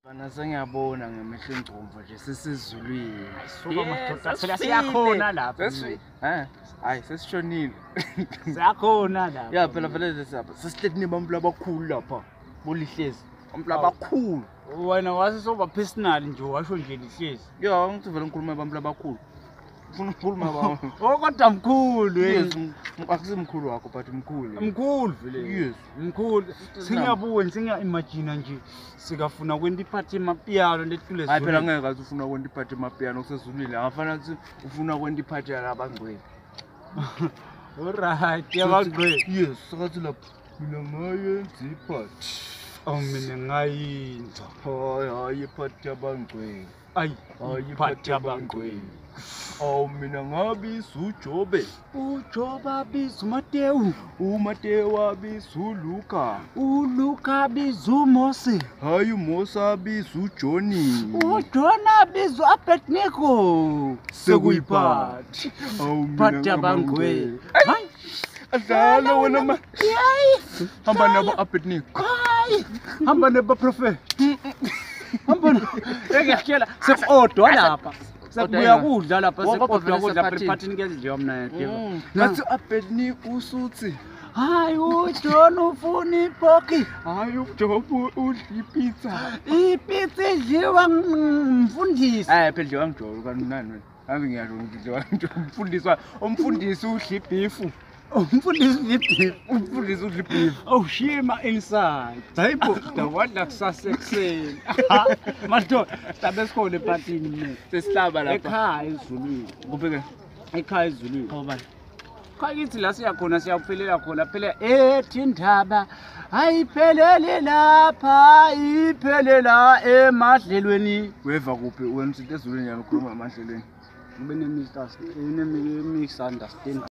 Bana sengiyabona ngemehlo engcomvo nje sesizulwini. Suka madoda, phela siyakhona lapha. Hayi sesishonile. Siyakhona lapha. Ya phela vele sesapha. Sesihleli nebantu abakhulu lapha. Bolihlezi. Abantu abakhulu. Wena wase soba personal nje washo nje lihlezi. Ya ngithi vele ngikhuluma abantu abakhulu. Ufuna ukukhuluma baba. Oh kodwa mkhulu. Yes, akusimkhulu wakho but mkhulu. Mkhulu vele. Yes. Mkhulu. Singabuwe singa imagine nje sikafuna kwenta iphathi emapiano letule. Hayi phela ngeke kaze ufuna kwenta iphathi emapiano kusezulwini. Angafana ukuthi ufuna kwenta iphathi yalabangcwele. Alright, yabangcwele. Yes, sakathi lapho mina ngayenza iphathi. Oh mina ngayinza. Hayi hayi iphathi yabangcwele. Ayi, hayi iphathi yabangcwele. Awu mina ngabiza uJobe. uJobe abiza uMatewu. uMatewu abiza uLuka. uLuka abiza uMose. Hayi uMose abiza uJohn. uJohn abiza uAbednego. Sekuyiphathi. Awu mina Phathi yabangcwele. Hayi. Adlala wena ma. Hayi. Hamba nabo Abednego. Hayi. Hamba nabo prophet. Hamba. Ngiyakutshela sekuodwa lapha. Sekubuya kudla lapha sekuodwa kudla ephathini kuyadliwa mina yebo. Ngathi Abednego usuthi. Hayi uJohn ufuna ipoki. Hayi uJob udla ipizza. Ipizza idliwa ngumfundisi. Hayi phela idliwa ngiJob kanti nani wena. Ave ngiyasho ukuthi idliwa ngiJob umfundisi umfundisi udla ibhifu. Umfundisi udla ibhifu. Umfundisi udla ibhifu. Oh shima inside. Hayibo dawadla kusasa ekuseni. Madoda sihlabe sikhona ephathini mina. Sesihlaba lapha. Ekhaya ezulwini. Kuphi ke? Ekhaya ezulwini. Obani? Kithi la siyakhona siyaphelela khona phela ethi indaba ayiphelele lapha iphelela emadlelweni. Weva kuphi wena usithi ezulwini yami ukhuluma emadlelweni? Ube ne misunderstanding.